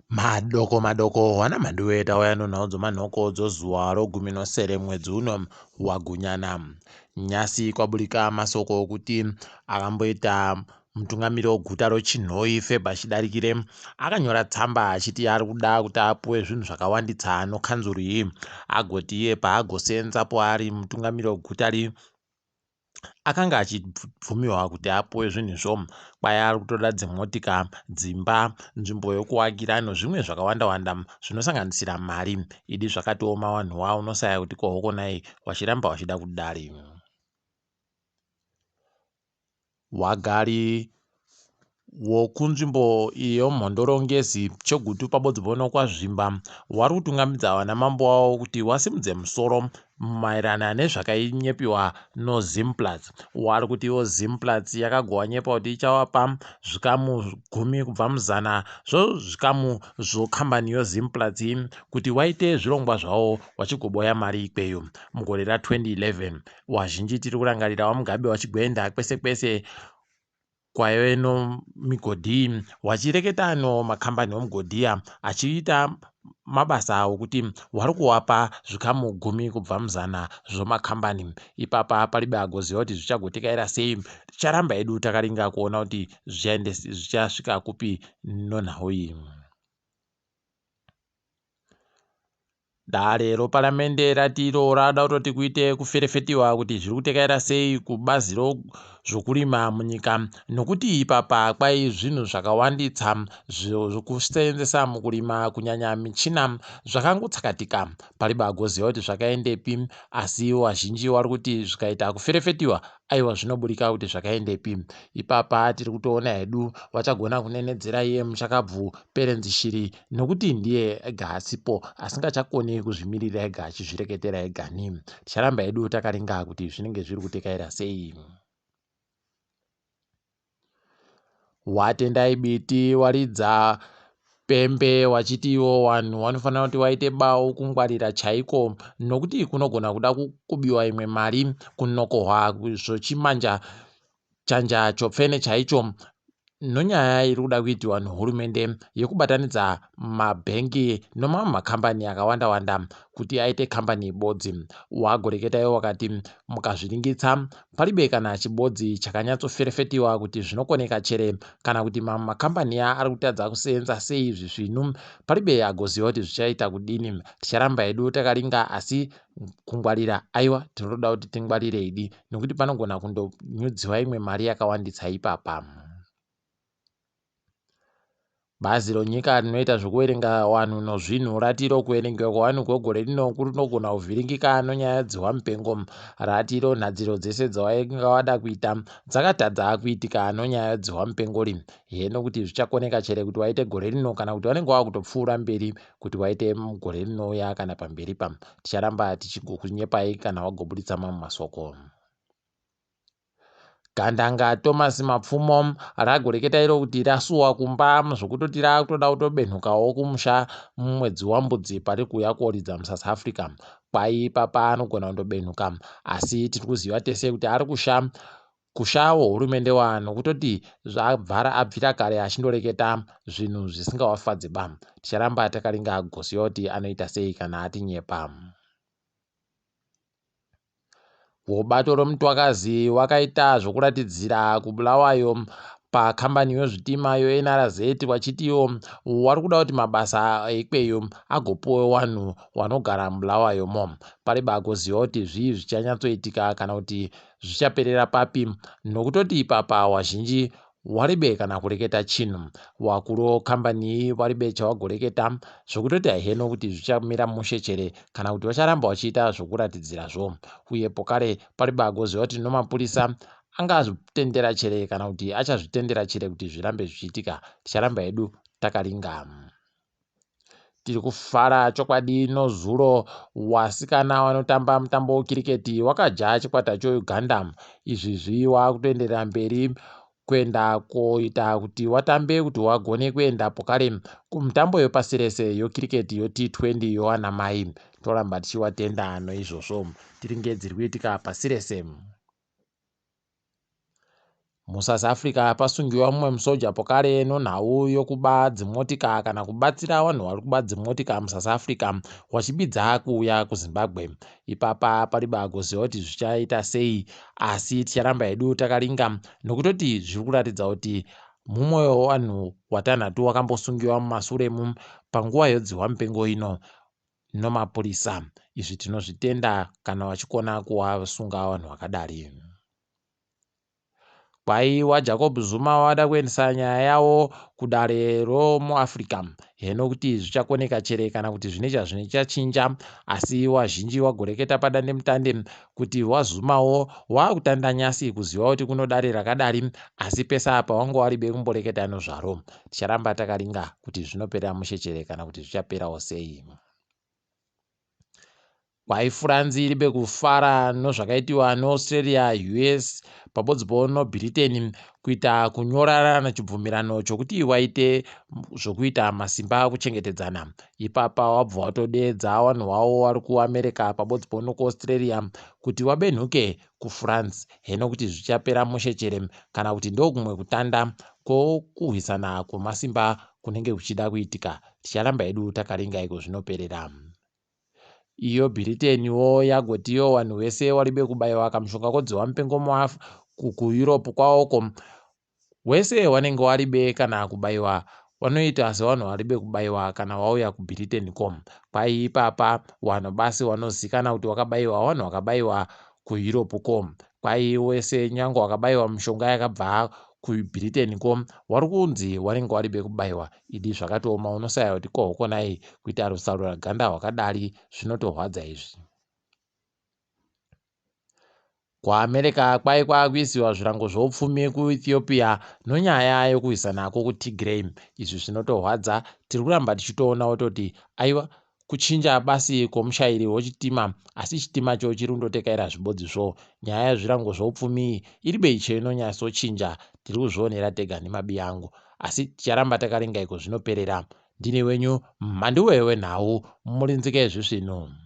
Madoko madoko wana mhanduwe tauya nonhau dzomanhoko dzozuva rogumi nosere mwedzi uno waGunyana. Nyasi kwaburika masoko okuti akamboita mutungamiri weguta roChinhoyi Febha Chidarikire akanyora tsamba achiti ari kuda kuti apuwe zvinhu zvakawanditsa nokanzuru iyi agoti iye paagosenzapo ari mutungamiri weguta ri akanga achibvumiwa kuti apuwe zvinhu izvo kwai ari kutoda dzimotika dzimba nzvimbo yokuwakira nozvimwe zvakawanda wanda zvinosanganisira mari idi zvakatooma wanhu wa unosaya kuti kohokonai wachiramba wachida kudari Wagari wokunzvimbo iyo Mhondoro Ngezi Chegutu paBodzvono kwaZvimba wari kutungamidza vanamambo wavo kuti wasimudze musoro maererano nezvakainyepiwa noZimplats. Wari kuti iwo Zimplats yakagowanyepa kuti ichawapa zvikamu gumi kubva muzana zvozvikamu zvokambani yoZimplats kuti waite zvirongwa zvavo wachigoboya mari ikweyo. Mugore ra2011 Wazhinji tiri kurangarira vaMugabe vachigoenda kwese kwese kwaive nomigodhi wachireketa nomakambani omugodhi achiita mabasa okuti wari kuwapa zvikamu gumi kubva muzana zvomakambani ipapa paribe agoziva kuti zvichagotekaira sei ticharamba hedu takaringa kuona kuti zvichasvika kupi nonhau iyi. Dare roparamende rati iro rada kutoti kuite kuferefetiwa kuti zviri kutekaira sei kubazi rezvokurima munyika nokuti ipapa kwai zvinhu zvakawanditsa zvokuseenzesa mukurima kunyanya michina zvakangotsakatika paribe agoziva kuti zvakaendepi asi vazhinji vari kuti zvikaita kuferefetiwa aiwa zvinoburika kuti zvakaendepi ipapa tiri kutoona hedu vachagona kunenedzera iye muchakabvu Perenzi Shiri nokuti ndiye ega asipo asingachakoni kuzvimirira ega achizvireketera ega ni ticharamba hedu takaringa kuti zvinenge zviri kutekaira sei. WaTendai Biti waridza pembe wachiti iwo wanhu wanofanira kuti waite bawo kungwarira chaiko nokuti kunogona kuda kubiwa imwe mari kunokohwa zvochimanja chanja chopfene chaicho nonyaya iri kuda kuitiwa nehurumende yekubatanidza mabhengi nomamwe makambani akawanda wanda kuti aite kambani ibodzi. Wagoreketa iwo wakati mukazviringitsa paribe kana chibodzi chakanyatsoferefetiwa kuti zvinokoneka chere kana kuti mamwe makambani ari kutadza kuseenza sei izvi zvinhu paribe agoziva kuti zvichaita kudini. Ticharamba hedu takaringa asi kungwarira aiwa tinotoda kuti tingwarire idi nekuti panogona kundonyudziwa imwe mari yakawandisa ipapa. Bazi ronyika rinoita zvekuverenga wanhu nozvinhu rati iro kuverengewa kwevanhu kwegore rino kunogona kuvhiringika nonyaya dzehwamupengo. Rati iro nhadziro dzese dzawainga wada kuita dzakatadza kuitika nonyaya dzehwamupengori. Heno kuti zvichakoneka chere kuti waite gore rino kana kuti wanenge wakutopfuura mberi kuti waite mugore rinouya kana pamberi pa. Ticharamba tichigokunyepai kana wagoburitsa mamwe masoko. Gandanga Thomas Mapfumo ragoreketa iro kuti rasuwa kumba zvokutoti rakutoda kutobenhukawo kumusha mumwedzi waMbudzi pari kuuya koridza muSouth Africa. Kwai ipapa anogona kundobenhuka asi tiri kuziva tese kuti ari kusha kushawo hurumende wa nokutoti zvabvara abvira kare achindoreketa zvinhu zvisingawafadzi ba. Ticharamba takaringa gosiyo kuti anoita sei kana atinyepa. Bato roMutwakazi wakaita zvokuratidzira kuBulawayo pakambani yozvitima yoNRZ wachitiwo wari kuda kuti mabasa ekweyo agopuwe wanhu wanogara muBulawayo mo. Paribe agoziva kuti zvii zvichanyatsoitika kana kuti zvichaperera papi nokutoti ipapa wazhinji Waribe kana kureketa chinhu. Wakuru wekambani iyi waribe chawagoreketa zvokutoti haiheno kuti zvichamira mushe chere kana kuti vacharamba vachiita zvokuratidzirazvo. Uye pokare paribe agoziva kuti nomapurisa angazvitendera chere kana kuti achazvitendera chere kuti zvirambe zvichiitika. Ticharamba hedu takaringa. Tiri kufara chokwadi nozuro wasikana wanotamba mutambo wekiriketi wakajaya chikwata choUganda. Izvi zvi wakutoenderera mberi kuenda koita kuti watambe kuti wagone kuenda pokare kumutambo yepasi rese yokiriketi yoT20 yoana mai. Toramba tichiwatenda noizvozvo. Tiringe dziri kuitika pasi rese. MuSouth Africa pasungiwa mumwe musoja pokare nonhau yokuba dzimotika kana kubatsira vanhu vari kuba dzimotika muSouth Africa wachibidza kuuya kuZimbabwe. Ipapa pariba kuziva kuti zvichaita sei asi ticharamba hedu takaringa nokutoti zviri kuratidza kuti mumwe wevanhu watanhatu wakambosungiwa mumasuremu panguva yodzihwa mupengo ino nomapurisa. Izvi tinozvitenda kana vachikona kuvasunga vanhu vakadari. Kwai waJacob Zuma wada kuendesa nyaya yawo kudare romuAfrica heno kuti zvichakoneka chere kana kuti zvine chazvichachinja asi wazhinji wagoreketa padandemutande kuti waZumawo waakutanda nyasi kuziva kuti kuno dare rakadari asi pese apa wanga waribe kumboreketa nozvaro. Ticharamba takaringa kuti zvinopera mushe chere kana kuti zvichaperawo sei. Kwai Furanzi iribe kufara nozvakaitiwa neAustralia, US pabodzipo noBritain kuita kunyorarana chibvumirano chokuti waite zvokuita masimba kuchengetedzana. Ipapa wabva watodeedza wanhu wawo wari kuAmerica pabodzipo nokuAustralia kuti wabenhuke kuFrance heno kuti zvichapera mushe chere kana kuti ndokumwe kutanda kwokurwisana kwemasimba kunenge kuchida kuitika. Ticharamba hedu takaringa iko zvinoperera. Iyo Bhiriteniwo yagotiyo wanhu wese waribe kubaiwa kamushonga kodzihwa mupengo kuEurope kwawoko wese wanenge waribe kana kubaiwa wanoita sewanhu waribe kubaiwa kana wauya kuBritain ko. Kwai ipapa wanhu basi wanozikana kuti wakabaiwa wanhu wakabaiwa kuEurope ko. Kwai wese nyange wakabaiwa mishonga yakabva kuBritain ko wari kunzi wanenge waribe kubaiwa. Idi zvakatooma unosaya kuti ko hokonai kuita rusaruraganda hwakadari zvinotorwadza izvi. KuAmerica kwai kwakuisiwa zvirango zvoupfumi kuEthiopia nonyaya yokurwisana kwokuTigray. Izvi zvinotorwadza tiri kuramba tichitoona kutoti aiwa kuchinja basi kwomushairi wechitima asi chitimacho chiri kundotekaira zvibodzizvo. Nyaya yezvirango zvoupfumi iyi iri beicho inonyatsochinja tiri kuzvionera tega nemabi angu asi ticharamba takaringa iko zvinoperera. Ndini wenyu Mhanduwe wenhau murinzike zvisvinu.